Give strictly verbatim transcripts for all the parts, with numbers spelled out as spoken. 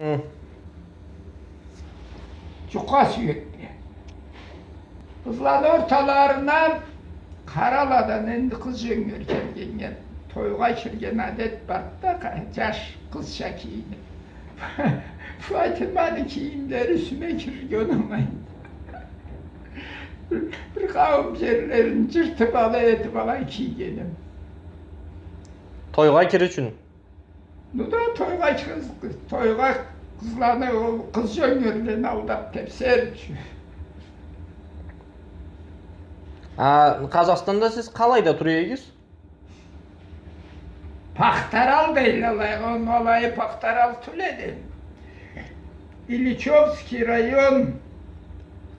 Хы. Джукъа сюекли. Къызланы орталарына Къараладан энди къыз джёнгер келгеннге тойгъа кирген адет барды да, къа-, джаш къызча кийинип. Фатиманы кийимлери юсюме кирирге унамайды. Бир, бир къауум джерлерин джыртып алай этип алай кийгеним. Тойгъа кирир ючюн. Ну да тойгъа къыз, тойгъа къызланы, ол къыз джёнгерлени алдап тепсер ючюн. А Къазахстанда сиз къалайда тура эдигиз? Пахтарал дейле алайгъа, ону алайы Пахтарал тюл эди. Ильичёвский район,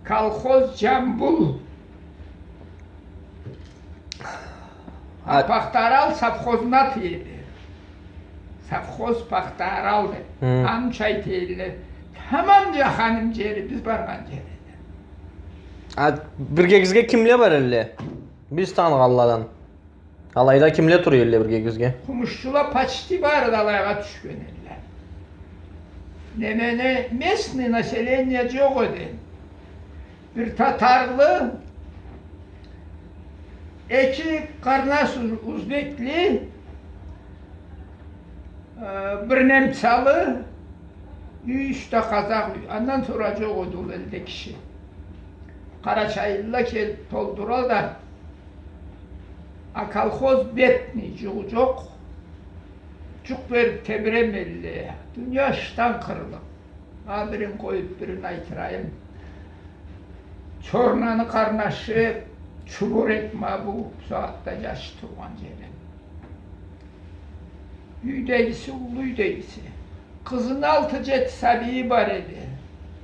колхоз Джамбул. А Пахтарал совхозну аты эди. Совхоз Пахтарал деп. Хы. Аны чай тейле. Тамам джаханим джери, биз баргъан джери эди. А биргегизге кимле бар элле? Биз таныгъанладан. Алайда кимле тура элле биргегизге? Къумушчула почти бары да алайгъа тюшген элле. Немени, местный население джокъ эди. Бир татарлы, эки къарнаш уз-, узбекли, э, бир немцалы, юч да къазах юй. Андан сора джокъ эди ол элде киши. Къарачайлыла келип толдура да, а колхоз бедный, джугъу джокъ. Джукъ берип тебирей элле. Дуния ачдан къырылып. Ма бирин къоюп, бирин айтырайым. Чорнаны къарнашы Чубур эди ма бу, бусагъатда джашы тургъан джери. Юйдегиси, уллу юйдегиси. Къызыны алты-джети сабийи бар эди.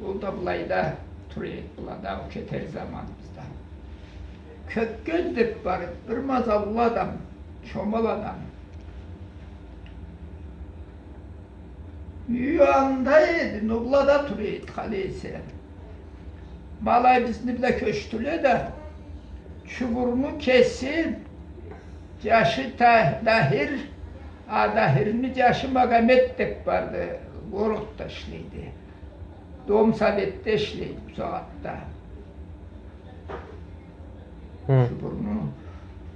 Ол да былайда тура эди, былада ол кетер заманыбызда. Кёккёз деп бар эди, бир мазаллы адам, чомал адам. Юйю анда эди, но былада тура эди, къалай эсе. Ма алай бизни бла кёчдюле да, Чубурну кеси, джашы Та-, Дахир, а Дахирни джашы Магомет деп барды, городда ишлейди. Дом советде ишлейди бусагъатда. Хы. Чубурну,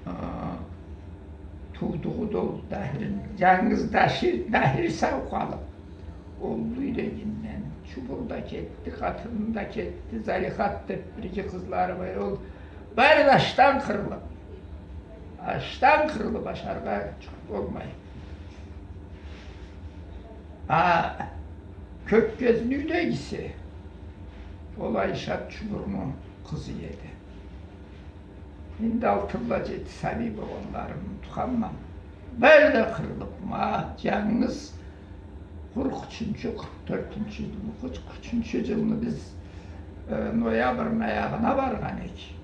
а, туудугъу да ол Дахирни. Джангыз Дахир, Дахир сау къалып. Ол юйдегинден Чубур да кетди, къатыны да кетди, Залихат деп бир-эки къызлары бар. Ол бары да ачдан къырылып, ачдан къырылып, ашаргъа джукъ болмай. А Кёккёзню юйдегиси, ол Айшат Чубурну къызы эди. Энди алты бла джети сабий болгъанларын унутханма. Бары да къырылып, ма, джангыз къыркъ ючюнчю, къыркъ тёртюнчю джылны, къыркъ ючюнчю джылны биз, э, ноябрны аягъына баргъан эдик.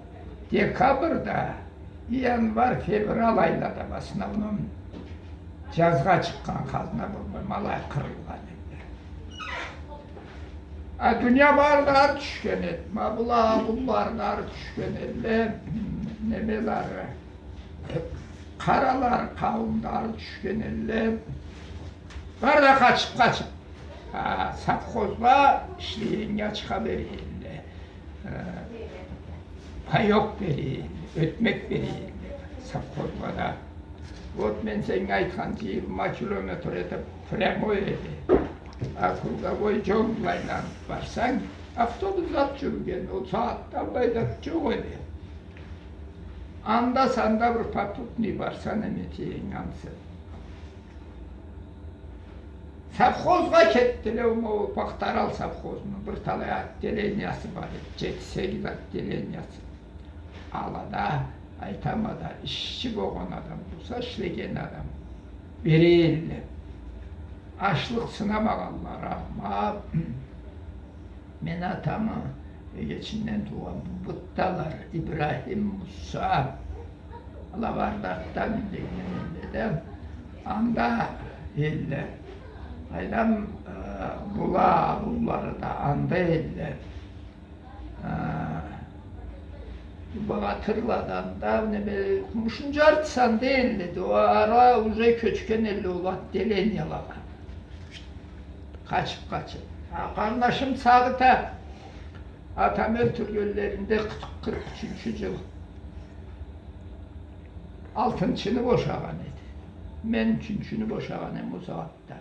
Декабрда, январь, февраль айлада, в основном, джазгъа чыкъгъан хазна болмай, ма алай къырылгъан эди. А дуния бары да ары тюшген эди. Ма была, была бары да ары тюшген эдиле. Немелери, къаралары, къауум да ары тюшген эдиле. Бары да къачып, къачып, а, совхозгъа ишлегеннге ачха бере эдиле. Э, паёк бере эдиле, ётмек бере эдиле совхозгъа да. Вот мен сеннге айтхан джыйырма километр, это прямой эди. А круговой джол бла айланып барсанг, автобус зат джюрюген, ол сагъатда аллай зат джокъ эди. Анда-санда бир попутный барса, неме этейинг ансы. Совхозгъа кетдиле, ол Пахтарал совхозну бир талай отделениясы бар эди, джети-сегиз отделениясы. Алада, айтама да, ишчи болгъан адам болса, ишлеген адам, бере эдиле. Ачлыкъ сынамагъанлары, ма, мен атамы эгечинден туугъан бу Бытталар, Ибрахим, Муса, ала бары да артдан келген эдиле да, анда эдиле. Къайдам, э, была, быллары да анда эдиле. Э, Багъатырладан да, неме, Къумушну джартысы анда эдиле да, ол ара уже кёчген эдиле ол отделениялагъа. Къачып-къачып. А, къарнашым Сагъыт а, атамы ёлтюргенлеринде къыркъ, къыркъ ючюнчю джыл. Алтынчыны бошагъан эди. Мен ючюнчюню бошагъан эм ол сагъатда.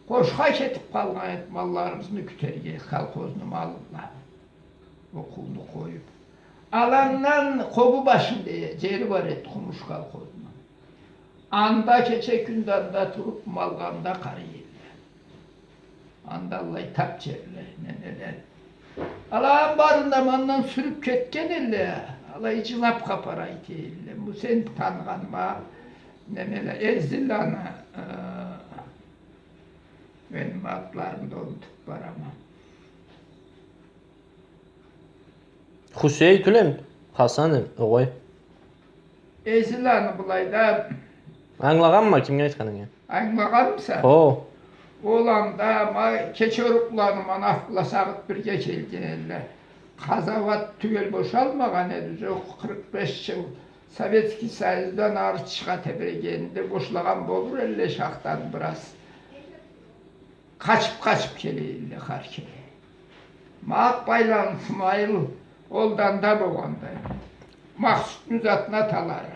Къошха кетип къалгъан эди малларыбызны кютерге, колхозну малы бла. Окъууну къоюп. Аландан Къобу башында джери бар эди, Хумуш колхозну. Анда кече-кюн да анда туруп, малгъа анда къарай элле. Анда аллай тап джерле, немеле. Аланы барын да мандан сюрюп кетген элле. Алай джылап хапар айта элле. Бу сен таныгъанма, немеле, Эзиланы, э, мен атларын да унутуп барама. Хусей тюлен, Хасан эм, огъай. Эзиланы былайда. Ангылагъанма, кимге айтханынгы? Ангылагъанмыса? Хо. Ол анда ма Кечерукъланы Манап бла Сагъыт бирге келген элле. Къазауат тюгел бошалмагъан эди, джокъ, къыркъ беш джыл. Советский Союздан ары чыгъа тебирегенинде бошлагъан болур элле шахтаны бираз. Къачып-къачып келе элле хар ким. Ма Акъбайланы Смайыл ол да анда болгъанды. Махсутну затны аталары.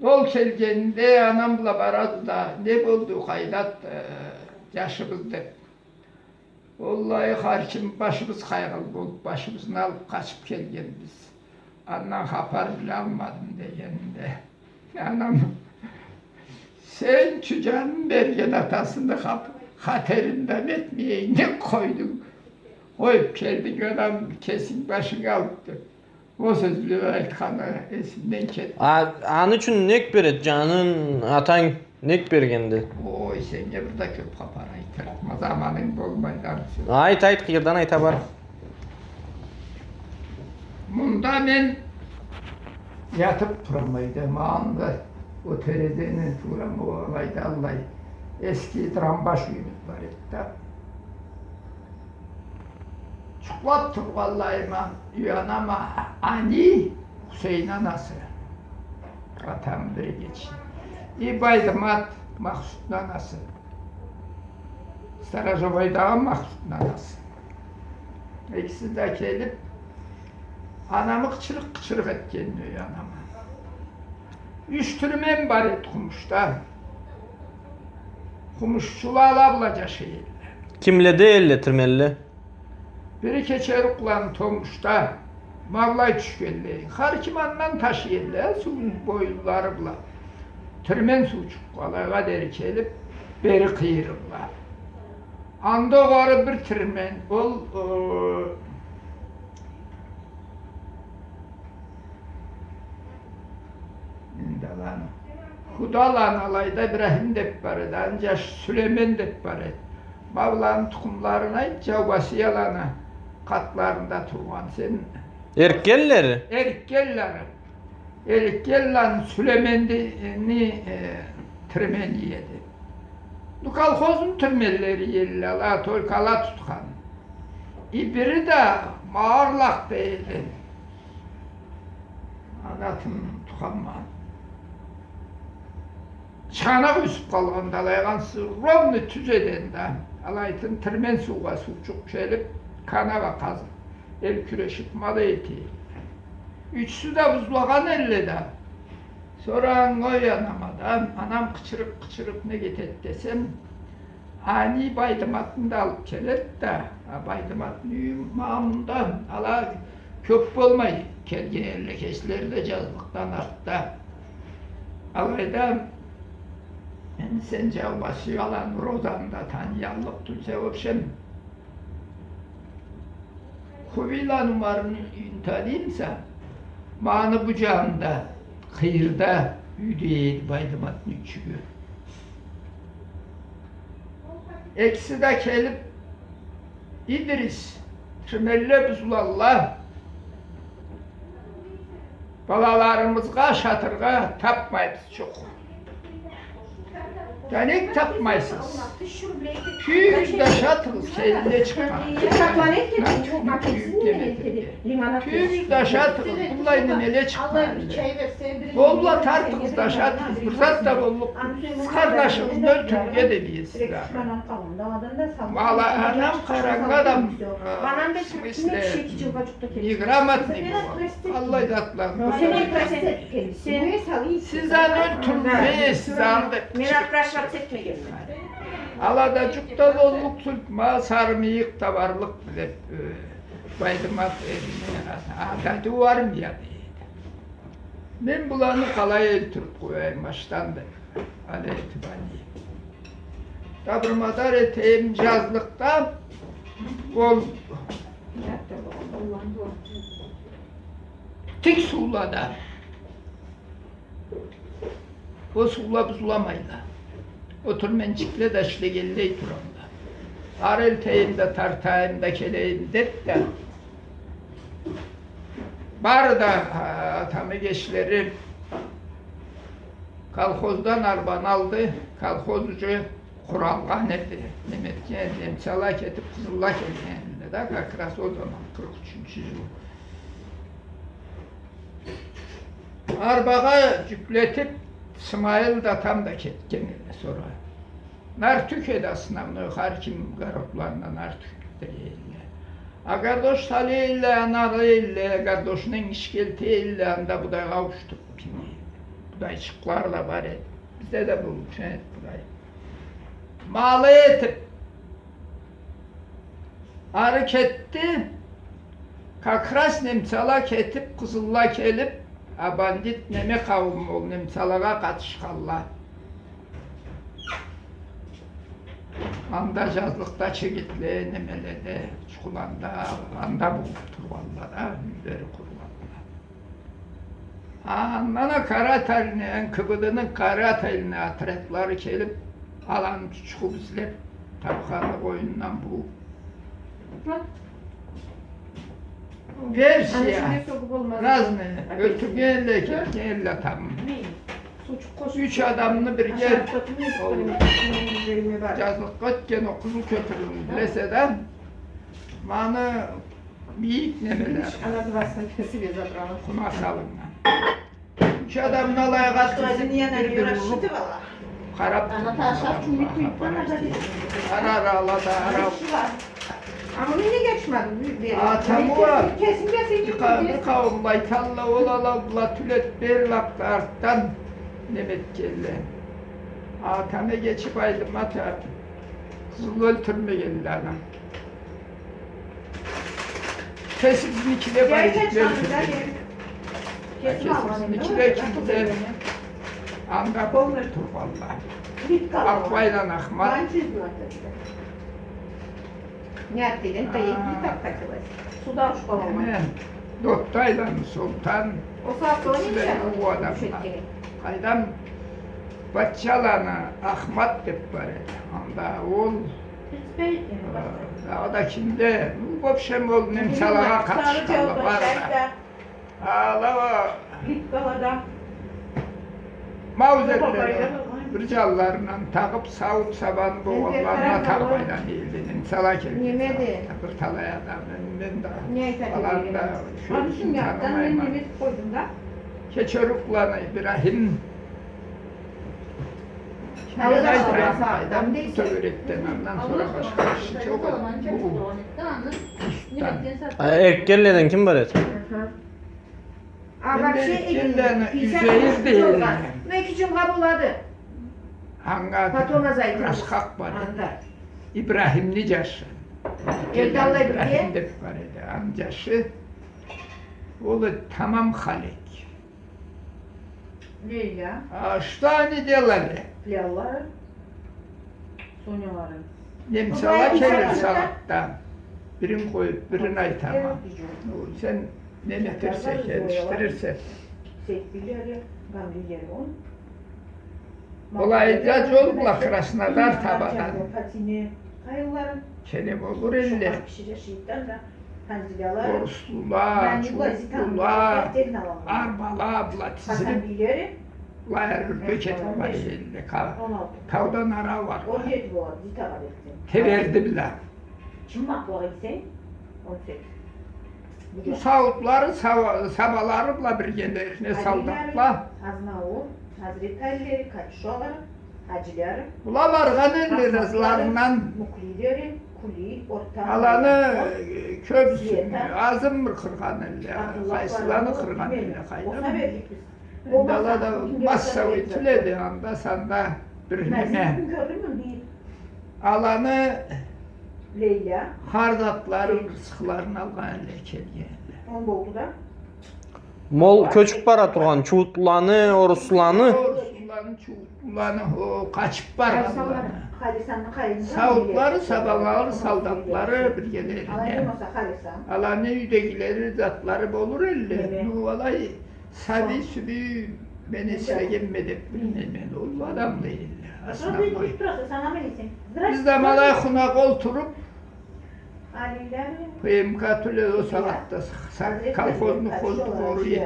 Ол келгенинде анам бла барады да, не болду, къайдат, э, джашыбыз деп. Уаллахи, хар ким башыбыз къайгъылы болуп, башыбызны алып къачып келгенбиз. Андан хапар билалмадым дегенинде, анам, сен чу джанын берген атасыны хап-, хатерин да этмейин деп къойдунг. Къоюп келдинг, анам, кесинг башынг алып деп. Ол сёзлени айтханы эсимден кетмей. А, аны ючюн нек береди, джанын, атанг нек бергенди? Ой, сеннге бир да кёп хапар айтырыкъма, заманынг болмайды аны сёз. Айт, айт, къыйырдан айта бар. Мында мен ятып турама, юйде, ма анда ол терезени туура ма алайда аллай эски драмбаш юйюбюз бар эди да. Джукълап тургъанлайыма уянама, аны Хусейни анасы, атамы бир эгечи, и Байдымат, Махсутну анасы, сторожевойдагъы Махсутну анасы. Экиси да келип, анамы къычырыкъ-къычырыкъ этгенин уянама. Юч тирмен бар эди Хумушда. Хумушчула ала бла джашай элле. Кимледи элле тирменле? Бири Кечерукъланы Томушда, ма былай тюшгенле. Хар ким андан ташый элле, сууну боюнлары бла. Тирмен суу чукъ, алайгъа дери келип, бери къыйыры бла. Анда огъары бир тирмен, ол, э, Энди аланы. Худаланы алайда Ибрахим деп бар эди, аны джашы Сюлеймен деп бар эди. Ма быланы тукъумларын айт, Джаубасияланы къатларында тургъан сен. Эркенлери? Эркенлери. Эркенланы Сюлейменни, э, тирмени эди. Ну, колхозну тирменлери элле ала, только ала тутхан. И бири да Мауарлакъ да эди. Аны атын тутханма. Чыгъанакъ юсюп къалгъанды алайгъа, ансы ровно тюз эди энди. Алайтын тирмен суугъа суу джукъ келип, канава къазып, эл кюрешип, ма алай эте. Ючюсю да бузулагъан элле да. Сора анга уянама да, анам къычырып-къычырып не кетеди десем, аны Байдыматны да алып келеди да, а, Байдыматны юйю ма мында, ала кёп болмай келген элле, кеслери да джазлыкъдан артда. Алайда, энди сен Джаубасияланы, Розаны да таныяллыкъ тюлсе, в общем, Хубийланы Умарны юйюн таныймыса, ма аны бу джанында, къыйырда юй да эди Байдыматны ючюгю. Экиси да келип, Идрис, тирменле бузулалла, балаларыбызгъа ашатыргъа тапмайбыз чокъ. Да нек тапмайсыз? Тюйюгюз да ашатыгъыз, келинле чыкъгъан. Тюйюгюз да ашатыгъыз, быллай немеле чыкъгъан. Къолла тартыгъыз да ашатыгъыз, бир зат да боллукъ. Къарнашыгъызны ёлтюрюрге да билесиз да. Ала анам къарангы адам, э, в смысле, неграмотный болгъан. Аллай затланы. Сиз аны ёлтюрмейсиз, аны деп. Мен опрашиваться этмегенме. Ала да джукъ да боллукъ тюлдю, ма сары мыйыкъ да барлыкъды деп, э, Байдымат, э, а, а, дады, армия дейди. Мен буланы къалай ёлтюрюп къояйым, ачдан деп, алай этип, аны. Да бир мадар этейим, джазлыкъда ол тик суулада. Ол суула бузуламайла. Ол тюрменчикле да ишлегенлей турамла. Ары элтейим да, тартайым да, келейим деп да. Бары да, а, атамы эгечлери колхоздан арбаны алды, колхоз уже къуралгъан эди. Неме этген, немцала кетип, Къызылла келген эдиле да, как раз ол заман, къыркъ ючюнчю джыл. Арбагъа джюклетип, Сымайыл да, атам да кетген эди сора. Нартюх эди основной, хар ким огородларына нартюх битире эдиле. А гардош салай эдиле, аны алай эдиле, гардошну энгишге элте эдиле, анда будайгъа ауушдуруп, будайчыкъла да бар эди. Бизде да болуучан эди будай. Ма алай этип, ары кетди. Как раз немцала кетип, Къызылла келип, а бандит неме къауум ол немцалагъа къатышханла. Анда джазлыкъда чегитле, немеледе, Чукъуланда, анда болуп тургъанла да, юйлери къургъанла. Андан а карательный, Н К В Д-ны карательный отрядлары келип, аланы тутхуп излеп, тапханлыкъ, къойнундан бууп. Версия разные. Ёлтюргенле, кетгенле, тамам. Юч адамны бирге ол джазлыкъгъа ётген, ол Къызыл кёпюрню билесе да, ма аны мийик немеле. Къуна салыннган. Юч адамны алайгъа тизип, бир-бирин уруп, къарап турду. Ара-ара алада, ара. А муну неге ачмадынг? Атамы уа бир къауумла айталла, ол ала бла тюл эт, бери лап да артдан неме этгенле. Атамы эгечи Байдымат а, Къызылла ёлтюрмегенле аны. Кесибизникиле барып, кесибизникиле кимди? Анда тургъанла. Акъбайланы Ахмат. Не, оттуда, а, сюда ушла. Неме, Доттайланы Солтан. Ол сагъатда ол ненча? Къайдам, Батчаланы Ахмат деп бар эди. Анда ол, э, дагъыда кимди? Ну, в общем, ол немцалагъа къатышханла бары да. Ала уа маузерлени бир джанларындан тагъып, сауут-сабаны болгъанларына тагъып айлана эдиле. Немцала келген. Бир талай адам, мен, мен да, аланы да кёбюсюн танымайма. Кечерукланы Ибрахим. Мен айтайым, къайдам, бу тёгерекден андан сора башха киши джокъ эди. Бу устан. А эркенледен ким бар эди? А вообще, Узейир дейди. Мына эки джумгъа болады. Анга потом азайтырбыз. Расхакъ бар эди. Ибрахимни джашы. Элдалла Ибрахим деп бар эди. Аны джашы. Ол эди тамам халек. Лейля. А что они делали? Пляллары. Сонялары. Немцала келир сагъатда. Бирин къоюп, бирин айтама. Ну, сен не этерсе, келишдирирсе. Сехбийлери, гамлийлери он. Олай да джолла Краснодар табадан. Келе болур элле. Орусла, чууутлула, арбала бла тизилип. Былай ары кетип бара эдиле. Таудан ары баргъан. Теберди бла. Чыммакъ бла эсе, он сегиз. Бу сауутлары, саба-, сабалары бла биргелерине солдатла. Азнаур, Хазрет Алилери, Катюшалары, Хаджилары. Была баргъан эдиле разыларындан. Муклилери, Кули, Орта. Аланы, э, кёбюсюн, азын бир къыргъан эдиле. Къайсыланы къыргъан эдиле, къайдам. Энди ала да массовый тюл эди, анда-санда бир неме. Аланы хар затларын, рызкъыларын алгъан эдиле, келген эдиле. Мол кёчюп бара тургъан чуутланы, орусланы. Орусланы, чуутланы, о, къачып баргъанланы. Сауутлары, сабалары, солдатлары биргелерине. Аланы юйдегилери, затлары болур эдиле. Ну, алай сабий-сюбюй, мен эслегенме деп билмейме. Уллу адамла эдиле, основной. Биз да ма алай хунакъ олтуруп, П М К тюл эди ол сагъатда, колхозну хоз-, хору эди.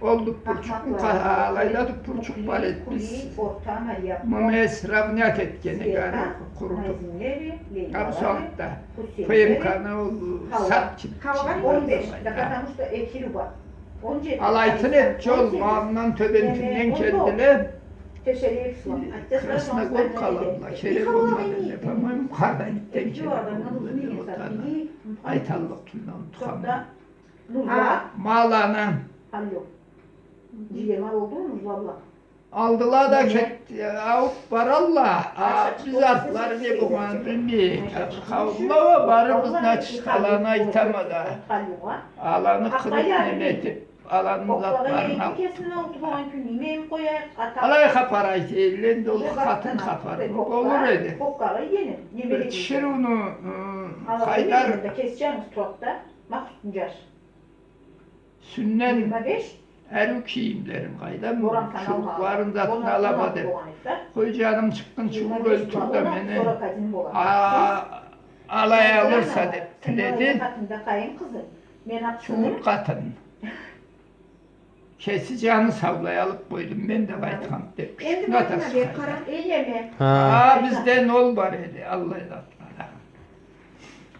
Ол дуппурчукъну къа-, алайда дуппурчукъ бар эди, биз муну сравнять этгенек, ары къурутуп. Ха, бу сагъатда П М К-ны ол сап кибик. Алайтын эди, джол, ма андан тёбентинден келдиле. Красногоркаладыла, керек болмады, по-моему, Къарабайныкдан керек болмады, айталлыкъ тюлдю, унутханма. Ма аланы алдыла да кет-, ауып баралла, а биз артлары не болгъанын билмейик. Къауумла уа барыбыз, значит, аланы айтама да. Аланы къырып, неме этип, аланы затларын алып. Алай хапар айта эдиле, энди ол къатын хапары болур эди. Бир тиширыуну, ы, Хайдар юсюнден ариу кийимлерин, къайдам, чуутларын, затын алама деп. Къой, джаным чыкъгъынчы ол ёлтюр да мени, а, алай алырса деп тиледи. Чууут къатын. Кеси джаны саулай алып къойду, мен да къайтханма деп. Энди кючню атасы къайда. А, бизден ол бар эди, аллай затла.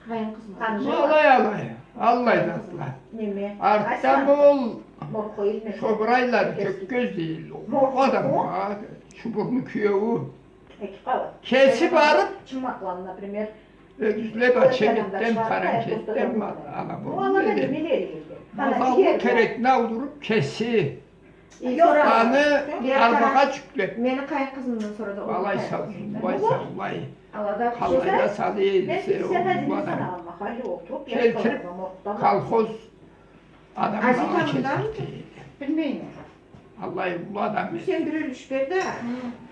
Алай, алай, аллай затла. Артда ол Шобурайланы, Кёккёз дейдиле, ол адам, а, Шобурну киеую. Кеси барып, ёгюзле бла чегетден, къаракетден ала болур эди. Мазаллы терекни аудуруп, кеси аны арбагъа джюклеп. Мени къайын къызымдан сора да. Алай саулай, былай саулай. Къалайда сала эдиле, ол адам. Келтирип, колхоз адамлагъа келтирди. Билмейме. Аллай уллу адам эди. Сен бир юлюш бер да.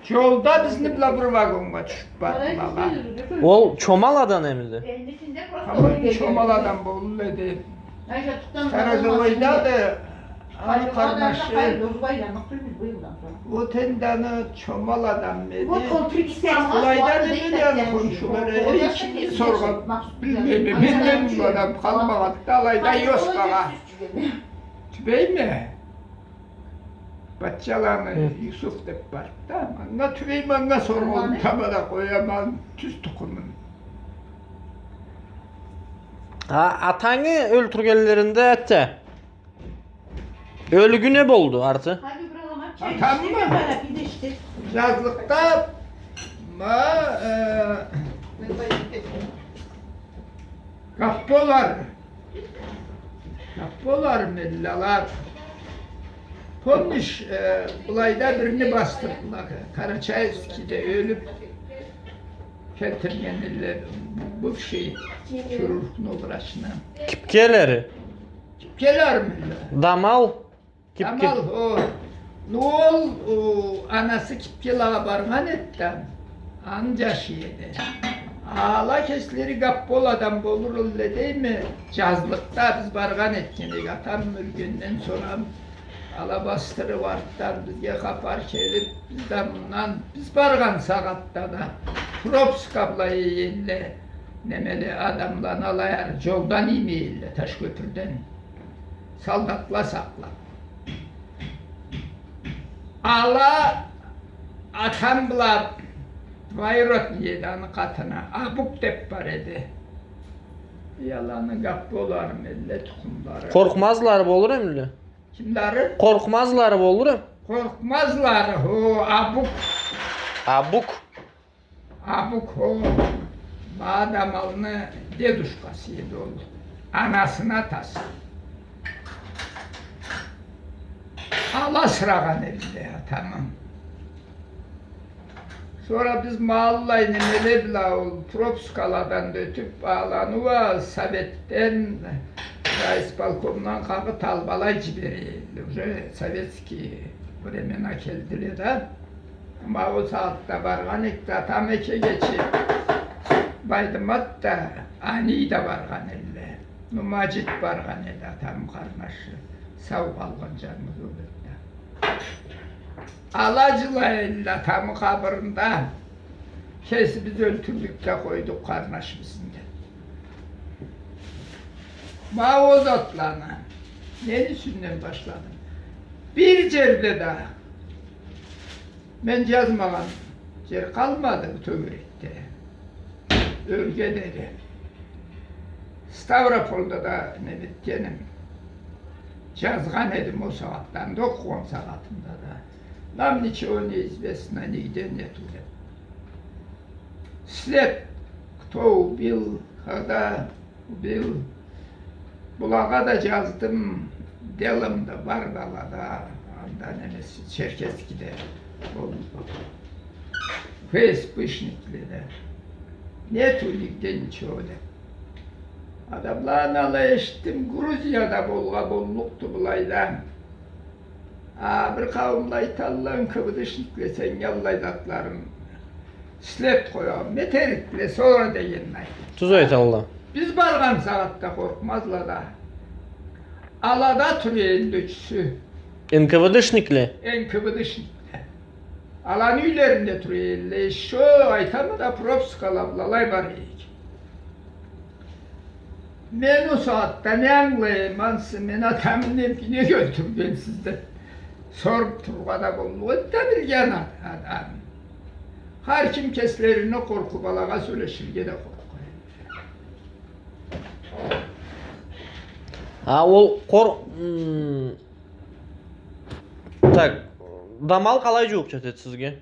Джолда бизни бла бир вагоннга тюшюп бардыла. Ол Чомаладан эмиди? Тамам Чомаладан болур эди. Сторожевойда да аны къарнашы. Вот энди аны Чомаладан эди. Былайда да эди аны хоншулары. Экинчи соргъа билмейме. Билмейме, бу адам къалмагъанды. Алайда Ёскагъа. Тюбейме. Батчаланы Юсуф деп барды да. Анга тюбейме, анга соргъанымы таба да къояман, тюз тукъумун. А, атангы ёлтюргенлеринде, атта, ёлюгю не болду арты? Атаммы? Джазлыкъда, ма, э, Гапполар. Гапполар, миллалар. Помнишь, э, былайда бирини басдырдыла, Карачаевскийде ёлюп келтирген эдиле, бывший хирургну врачына. Кипкелери? Кипкелер, миллалар. Дамал? Кипке. Амал, о, ну ол, о, анасы Кипкелагъа баргъан эди да, аны джашы эди. Ала кеслери Гапполадан болур эдиле дейме, джазлыкъда биз баргъан этген эдик, атам ёлгенден сора ала басдырып артдан бизге хапар келип, биз да мындан, биз баргъан сагъатда да пропуска бла эдиле, немеле адамланы алай ары джолдан иймей эдиле, Ташкёпюрден. Солдатла сакълап. Ала атам бла двоюродный эди, аны къатына. Абук деп бар эди. Э, аланы гапы болурму элле, тукъумлары. Къоркъмазлары болур эмле? Кимлери? Къоркъмазлары болур эм. Къоркъмазлары, хо, Абук. Абук. Абук, хо, ма Дамалны дедушкасы эди ол. Анасыны атасы. Ала асырагъан эдиле атамы. Сора биз ма аллай немеле бла ол пропускаладан да ётюп, аланы уа Советден, райисполкомдан къагъыт алып алай джибере эдиле. Уже советский времена келдиле да. Ма ол сагъатда баргъан эдик да, атам эки кече Байдымат да, Ани да баргъан эдиле. Ну, Маджит баргъан эди, атам къарнашы. Сау къалгъан, джаныбыз ол эди да. Ала джылай эдиле атамы къабырында. Кесибиз ёлтюрдюк да къойдукъ къарнашыбызны деп. Ма ол затланы. Нени юсюнден башладым? Бир джерде да мен джазмагъан джер къалмады бу тёгерекде. Ёлгенле. Ставропольда да неме этгеним. Джазгъан эдим ол сагъатда, анда окъугъан сагъатымда да. Нам ничего не известно, нигде нету деп. След, кто убил, когда убил. Булагъа да джаздым, делом да бар да алада, анда немеси, Черкесскеде. Ол ФСБшникле да. Нету нигде ничего деп. Адамланы алай эшитдим, Грузияда болгъа боллукъду былайда. А бир къауумла айталла, НКВДшникле сеннге аллай затларын след къоя, нетерикле сора дегенин айтып. Тюз айталла. Биз баргъан сагъатда къоркъмазла да. Алада тура эдиле ючюсю. НКВДшникле? НКВДшникле. Аланы юйлеринде тура эдиле. Ещё айтама да, пропускала бла алай бара эдик. Мен ол сагъатда не ангылайма, ансы, мен атамы не, нек ёлтюргенсиз деп соруп турургъа да боллукъ эди да, билген а-, адам. Хар ким кеслерине къоркъуп, алагъа сёлеширге да къоркъа эди. А ол къор-, м, так, Дамал къалай джууукъ джетеди сизге?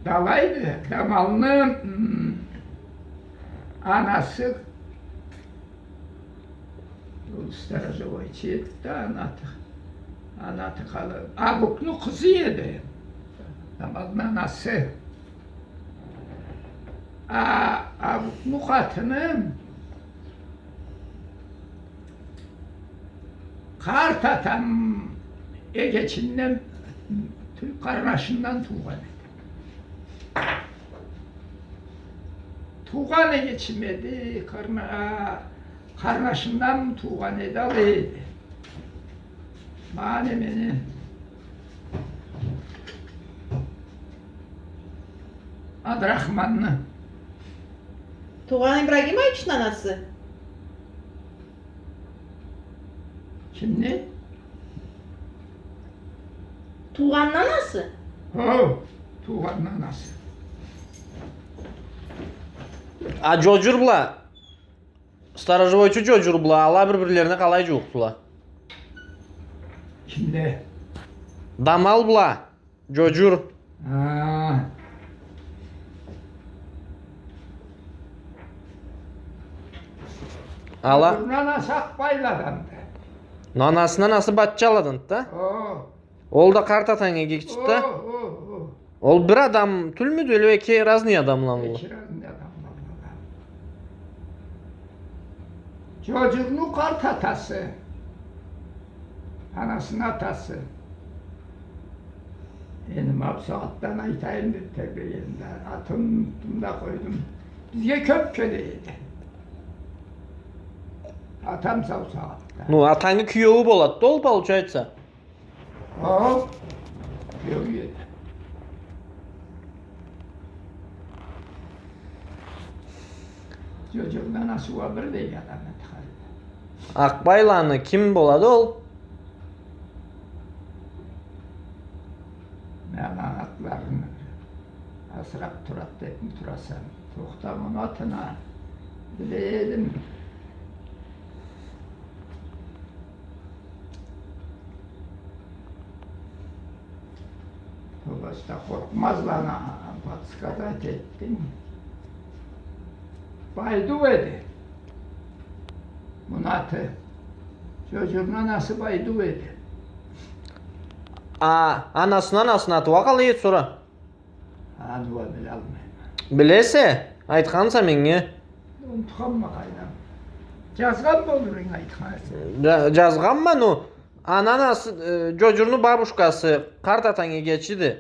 Алайды, Дамалны, м, анасы, ол сторожевойчу эди да, аны аты, аны аты къалай, Абукну къызы эди. Дамалны анасы. А, Абукну къатыны къарт атам эгечинден, тю-, къарнашындан туугъан эди. Туугъан эгечим эди, къарна-, а, къарнашындан туугъан эди, алай эди. Ма немени, Абдрахманны. Туугъан Ибрагимовични анасы? Кимни? Туугъанны анасы? Хо, туугъанны анасы. А Джоджур бла, сторожевойчу Джоджур бла, ала бир-бирлерине къалай джууукъдула? Кимле? Дамал бла Джоджур. А. Ала. Джоджурну анасы Акъбайладанды. Анасыны анасы Батчаладанды да? О. Ол да къарт атанг эгечиди да? О, о, о. Ол бир адам тюлмюдю, или эки разный адамламыдыла? Эки разный адамламыдыла. Джоджурну къарт атасы, анасыны атасы. Энди ма бусагъатдан айтайым деп тебрегенде, атын унутдум да къойдум. Бизге кёп келе эди. Атам сау сагъатда. Ну, атангы киеую болады да ол, получается? О, киеую эди. Джоджурну анасы уа бирдей адам эди хар. Акъбайланы ким болады ол? Тохта, муну атын а биле эдим. Ол башда Къоркъмазланы подсказать этдинг. Байдуу эди муну аты. Джоджурну анасы Байдуу эди. А, анасыны анасыны аты уа къалай эди сора? Аны уа билалмайма. Билесе, айтханса меннге. Унутханма, къайдам. Джазгъан болурунг айтханса. Джа-, джазгъанма, ну, аны анасы, э, Джоджурну бабушкасы, къарт атанг эгечиди.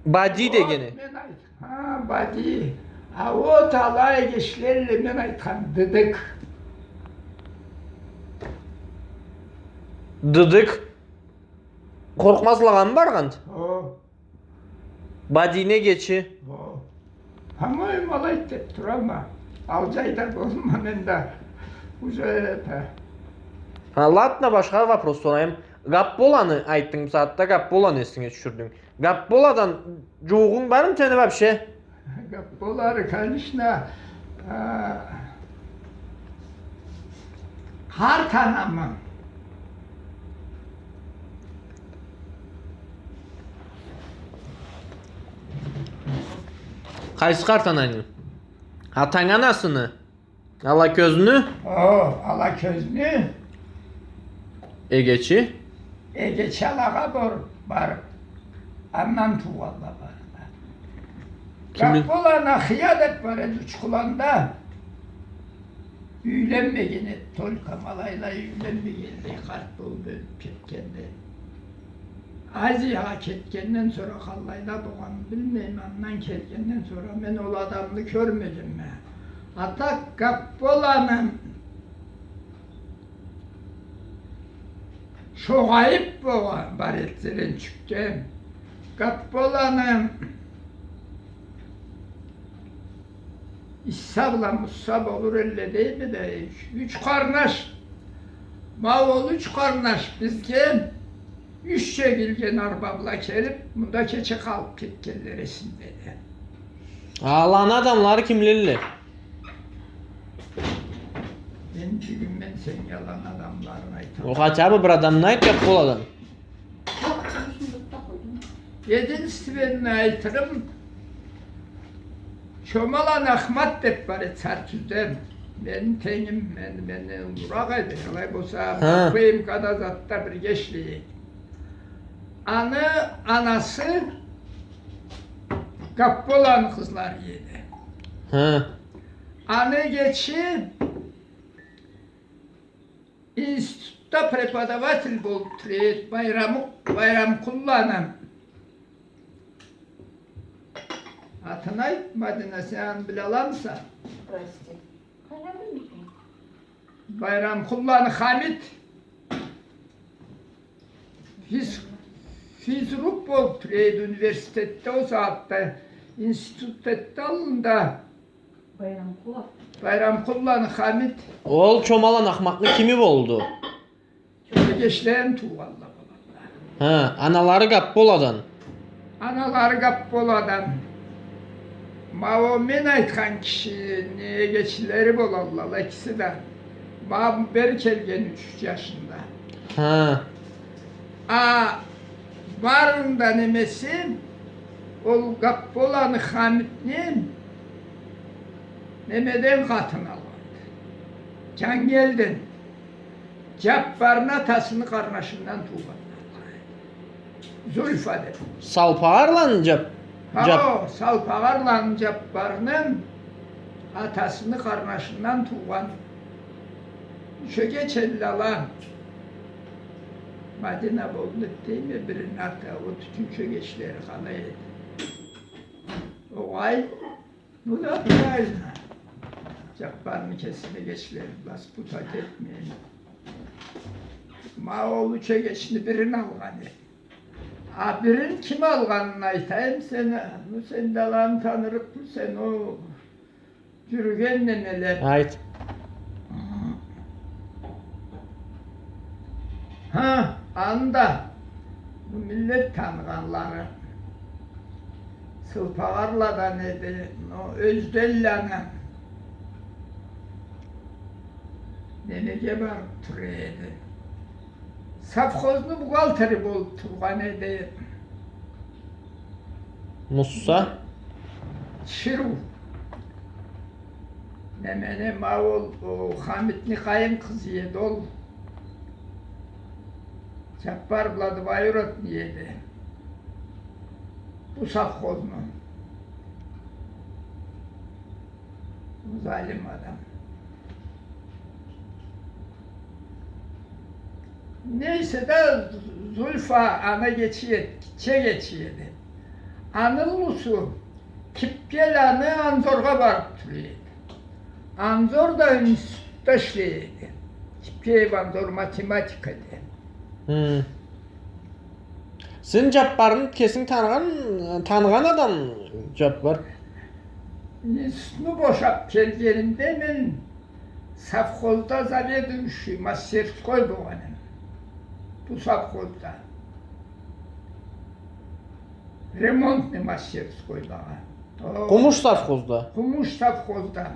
Бади дегени. Вот, мен айт-, ха, Бади. А вот алай эгечле элле мен айтхан, Дыдык. Дыдык. Къоркъмазлагъамы баргъанды? О. Бадини эгечи. О. По-моему, алайды деп турама. Алджай да болма мен да. Уже это. Ха, ладно, башха вопрос сорайым. Гапполаны айтдынг, бусагъатда Гапполаны эсинге тюшюрдюнг. Гапполадан джууугъунг бармы сени вообще? Гапполаны, конечно, а, къарт анамы. Къайсы къарт анангы? Атангы анасыны? Ала кёзню? О, ала кёзню. Эгечи? Эгечи алагъа бор-, барып, андан туугъанла бары да. Кими? Гапполаны Ахия деп бар эди Учкъуланда. Юйленмеген эди, только ма алайлай юйленмегенлей, къарт болуп ёлюп кетгенлей. Азиягъа кетгенден сора къаллайда болгъанын билмейме, андан келгенден сора мен ол адамны кёрмедим мен. А так Гапполаны Шогъайып болгъан бар эди Зеленчукдан. Гапполаны Исса бла Мусса болур элле дейме да, юч, юч къарнаш. Ма ол юч къарнаш бизге юч джегилген арба бла келип, мында кече къалып кетгенле эсимдеди. Аланы адамлары кимле элле? Мен бюгюн мен сеннге аланы адамларын айтама. О, хотя бы бир адамны айт, Гапполадан. Единственный айтырым, Чомаланы Ахмат деп бар эди Сартюзде. Мени тенгим, мен, менден уллуракъ эди. Алай болса, ха, П М К-да затда бирге ишлей эдик. Аны анасы Гапполаны къызлары эди. Ха. Аны эгечи институтда преподаватель болуп тура эди, Байрамы-, Байрамкъулланы. Атын айт, Мадина, сен аны биле аламыса? Здрасте. Къайдан билмейме? Байрамкъулланы Хамит. Физ-, физрук болуп тура эди университетде, ол сагъатда институт этди аллында. Байрамкъулов. Байрамкъулланы Хамит. Ол Чомаланы Ахматны кими болду? Эгечлерин туугъанла болгъанла. Ха, аналары Гапполадан. Аналары Гапполадан. Ма ол мен айтхан кишини эгечлери болалла, экиси да. Ма бери келген юч джашында. Ха. А барыны да немеси, ол Гапполаны Хамитни немеден къатын алгъанды. Джангелден. Джаппарны атасыны къарнашындан туугъанды. Зульфа деп. Салпагъарланы Джап-, Джап-, хау, Салпагъарланы Джаппарны атасыны къарнашындан туугъан. Юч эгеч элле ала. Мадина болду деп дейме, бирини аты, ол тютюнчю эгечлери къалай эди. Огъай, бу да правильно. Джаппарны кесини эгечлери бла спутать этмейин. Ма ол юч эгечни бирин алгъан эди. А бирин ким алгъанын айтайым сеннге. Ну, сен да аланы танырыкъ тюлсе, о джюрюген немеле. Айт. Ха, анда бу миллет таныгъанлары. Тылпагъарладан эди, но ёзденланы немеге барып тура эди. Совхозну бухгалтери болуп тургъан эди. Мусса? Чыру. Немени, ма ол, о, Хамитни къайын къызы эди ол. Джаппар бла двоюродный эди. Бу совхозну. Залим адам. Нейсе да, Зульфа аны гитче, гитче эди. Аны улусу Кипкеланы Анзоргъа барып тура эди. Анзор да институтда ишлей эди. Кипкеев Анзор математик эди. Хы. Сен Джаппарны кесинг таныгъан, таныгъан адам, Джаппар? Институтну бошап келгенимде мен совхозда заведующий мастерской болгъан эдим. Бу совхозда. Ремонтный мастерскойдагъы. О, Къумуш совхозда? Къумуш совхозда.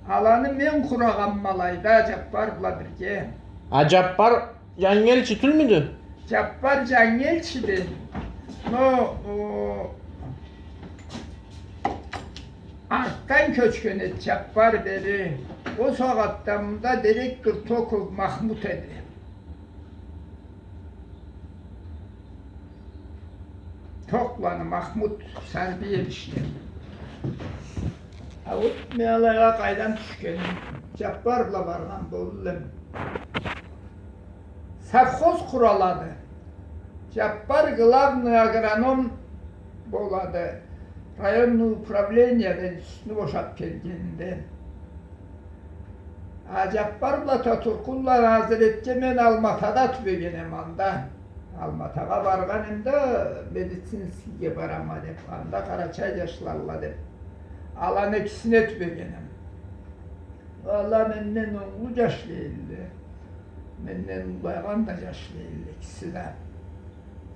Аланы мен къурагъанма алайда Джаппар бла бирге. А Джаппар Джангелчи тюлмюдю? Джаппар Джангелчиди. Но, о, артдан кёчген эди Джаппар бери. Ол сагъатда мында директор Токов Махмут эди. Токланы Махмут Сарбиевич эди. А вот мен алайгъа къайдан тюшгеним? Джаппар бла баргъан болур элем. Совхоз къуралады. Джаппар главный агроном болады. Районный управлениеде институтну бошап келгенинде. А Джаппар бла Татуркъулла Назиретге мен Алматада тюбегенем анда. Алматагъа баргъан эдим да, медицинскийге барама деп, анда къарачай джашлалла деп. Аланы экисине тюбегенем. Ала менден онглу джашла эдиле. Менден уллайгъан да джашла эдиле экиси да.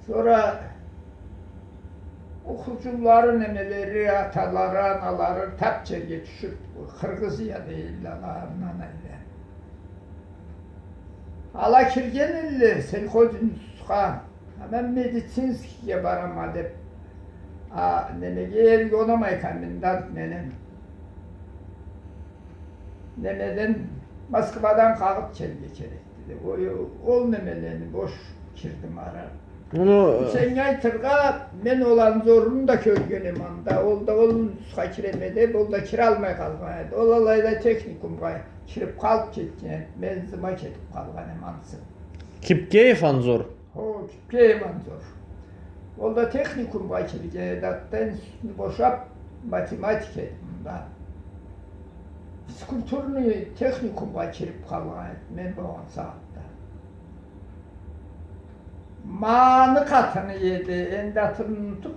Сора окъуучулары, немелери, аталары, аналары тап джерге тюшюп, Къыргъызияда эдиле, аларындан эдиле. Ала кирген эдиле сельхозинститутха. А мен медицинскийге барама деп, а, немеге, элге унамай комендант мени. Немеден, Москвадан къагъыт келирге керекди деп. Ол, ол немелени бош кирдим ары. Муну, э, сеннге айтыргъа, мен ол Анзорну да кёргенем анда. Ол да ол институтха киреме деп, ол да киралмай къалгъан эди. Ол алайда техникумгъа кирип къалып кетген эди. Мен ызыма кетип къалгъан эдим ансы. Кипкеев Анзор. Хо, Кипкеев Анзор. Ол да техникумгъа кирген эди, артда институтну бошап, математик эди мында. Физкультурный техникумгъа кирип къалгъан эди мен болгъан сагъатда. Маны къатыны эди, энди атын унутуп,